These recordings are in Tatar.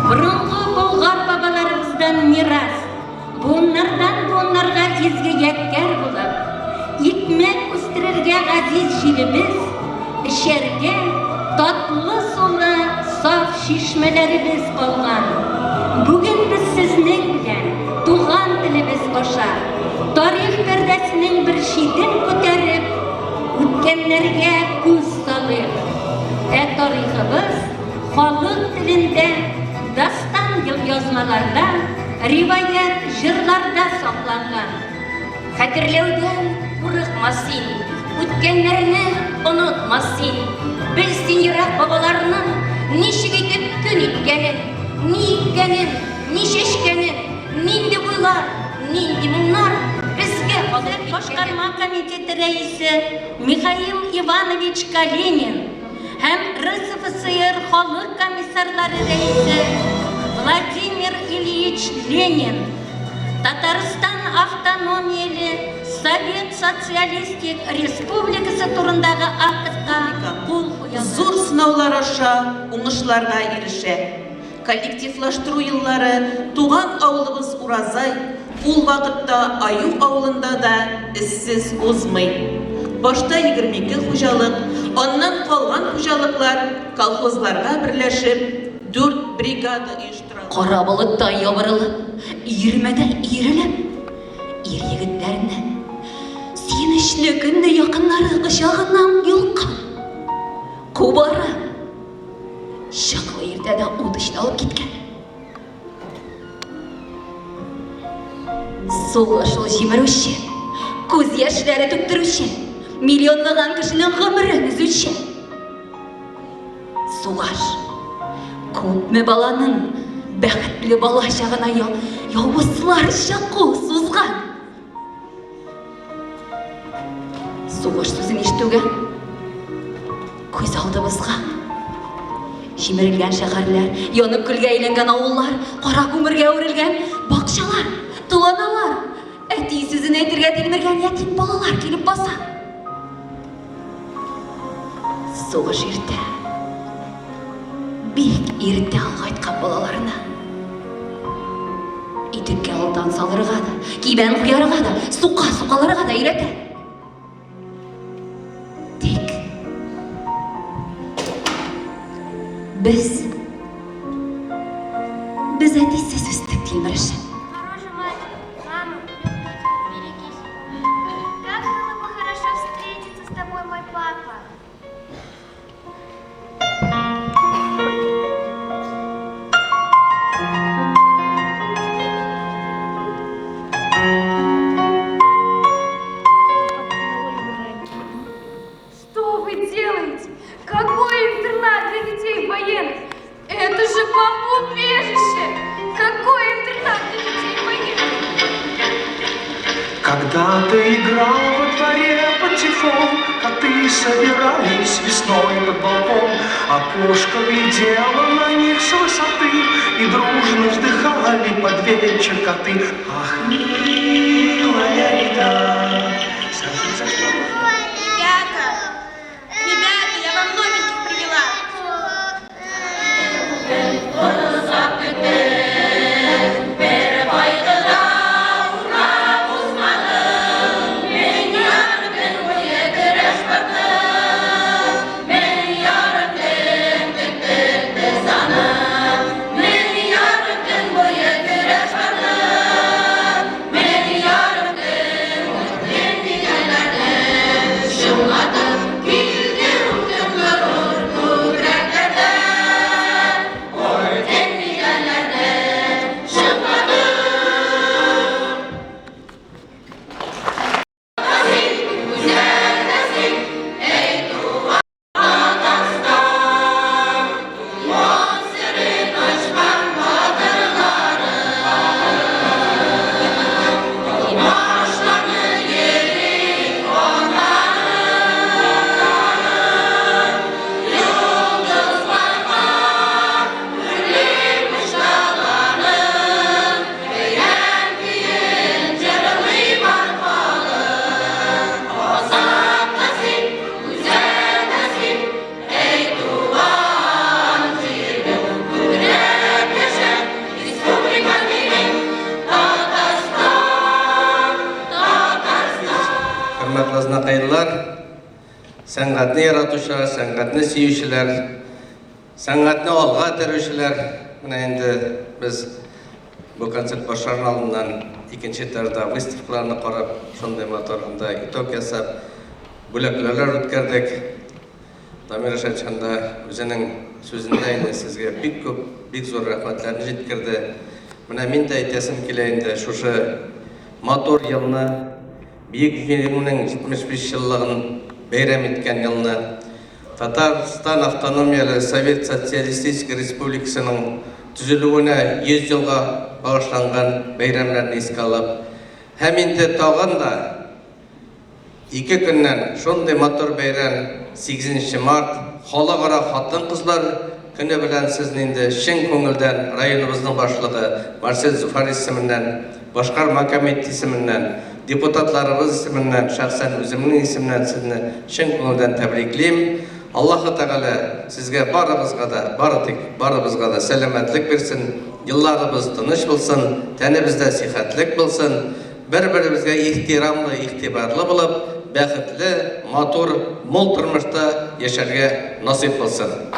Борынгы болгар бабаларыбыздан мирас, буыннардан-буыннарга изге ядкәр булып, икмәк үстерергә газиз җиребез, эчәргә татлы сулы саф чишмәләребез калган. Бүген без сезнең белән туган телебез аша тарих пәрдәсенең бер читен күтәреп, үткәннәргә күз салыйк. Ә тарихыбыз халык телендә дастан елъязмаларда, риваять, җырларда сакланган. Хәтерләүдән курыкма син, үткәннәрне онытма син. Бел син ерак бабаларның ничек итеп көн иткәнен, ни иккәнен, ни чәчкәнен, нинди уйлар, нинди моңнар безгә калдырып Үзәк башкарма комитеты рәисе Михаил Иванович Калинин һәм РСФСР Халык комиссарлары рәисе Владимир Ильич Ленин Татарстан автономияле Совет Социалистик Республикасы турындагы актка кул куялар. Зур сынаулар аша уңышларга ирешә. Коллективлаштыру еллары туган авылыбыз Уразай, ул вакытта Аю авылында да эзсез узмый. Башта 22 хуҗалык, аннан калган хуҗалыклар колхозларга берләшеп, дүрт бригада оештыралар. Кара болыттай ябырылып, өермәдәй өерелеп, ир-егетләрне сөенечле көнне якыннары кочагыннан йолкып, кубарып, Чыклы иртәдә ут эченә алып киткән. Сугыш ул җимерүче, күз яшьләре түктерүче, миллионлаган кешенең гомерен өзүче. Сугыш күпме баланың бәхетле бала чагына явызларча кул сузган. Сугыш сүзен ишетүгә күз алдыбызга җимерелгән шәһәрләр, янып көлгә әйләнгән авыллар, кара күмергә әверелгән бакчалар, туланалар, әти сүзен әйтергә тилмергән ятим балалар килеп баса. Сугыш иртә, бик иртә олгайткан балаларны. Итеккә олтан салырга да, кибән куярга да, сука сукаларга да өйрәтә. Тик без без әтисез үстек, тилмерешеп. Хороший мальчик, мама, люблю тебя, береги себя. Как было бы хорошо встретиться с тобой, мой папа. Что вы делаете? Какой интернат для детей военных? Это же бомбоубежище! Какой интернат для детей военных? Когда ты играл во дворе патефон, коты собирались весной под балкон, а кошка глядела на них с высоты, и дружно вздыхали под вечер коты. Ах, милая река, скажи, за что? Ребята, ребята, я вам новеньких привела. Сәнгатьне яратучылар, сәнгатьне сөючеләр, сәнгатьне алга этәрүчеләр. Менә инде без бу концерт башлар алдыннан икенче этажда выставкаларны карап, шундый матур анда итог ясап, бүләкләүләр үткәрдек. Дамир Рәшәтович анда үзенең сүзендә инде сезгә бик күп, бик зур рәхмәтләрен җиткерде. Менә мин дә әйтәсем килә инде шушы матур елны, Бөек Җиңүнең 75 еллыгын бәйрәм иткән елны, Татарстан Автономияле Совет Социалистический Республикасының төзелүенә 100 елга багышланган бәйрәмнәрне искә алып, һәм инде тагын да Ике көннән шундый матур бәйрәм, сигезенче март, Халыкара хатын-кызлар көне белән сезне инде чын күңелдән районыбызның башлыгы Марсель Зөфәр исеменнән, башкарма комитет исеменнән, депутатларыбыз исеменнән, шәхсән үземнең исемнән сезне чын күңелдән тәбриклим. Аллаһы Тәгалә сезгә барыгызга да, бары тик барыбызга да сәламәтлек бирсен, елларыбыз тыныч булсын, тәнебездә сихәтлек булсын. Бер-беребезгә ихтирамлы, игътибарлы булып, бәхетле, матур, мул тормышта яшәргә насыйп булсын.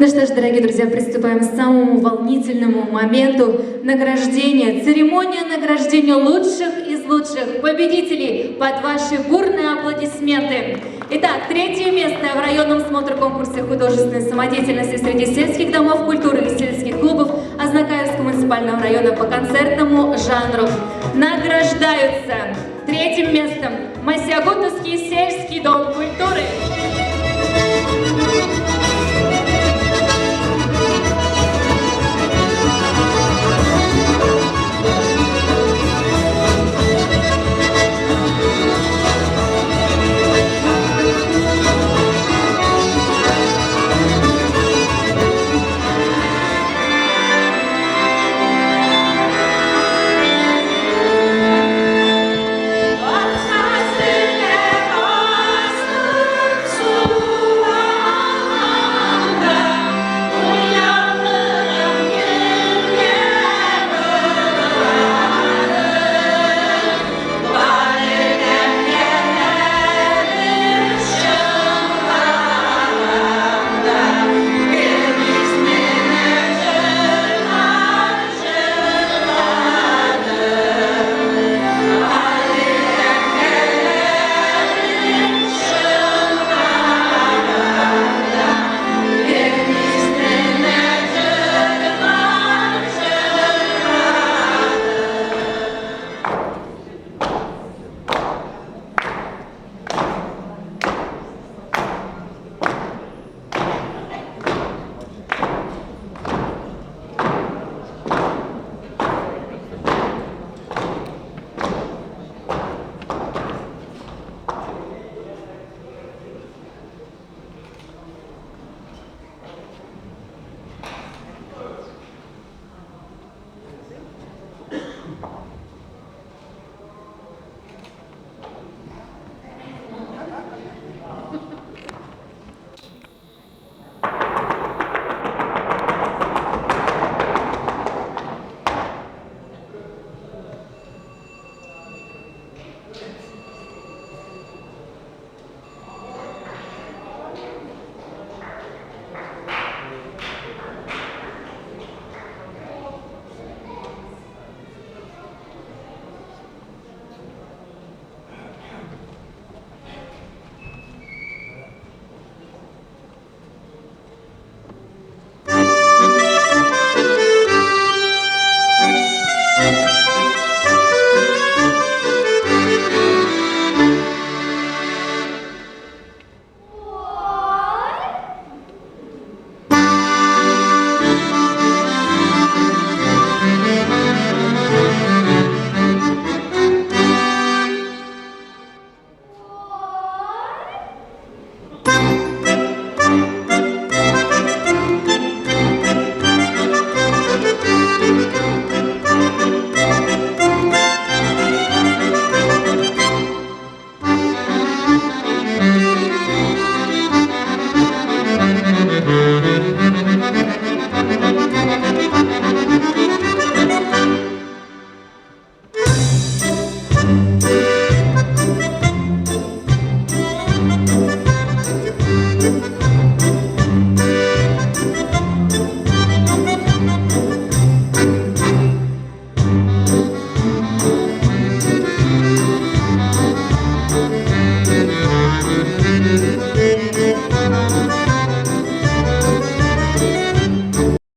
Ну что ж, дорогие друзья, приступаем к самому волнительному моменту награждения. Церемония награждения лучших из лучших победителей под ваши бурные аплодисменты. Итак, третье место в районном смотр-конкурсе художественной самодеятельности среди сельских домов культуры и сельских клубов Азнакаевского муниципального района по концертному жанру награждаются третьим местом Масягутовский сельский дом культуры.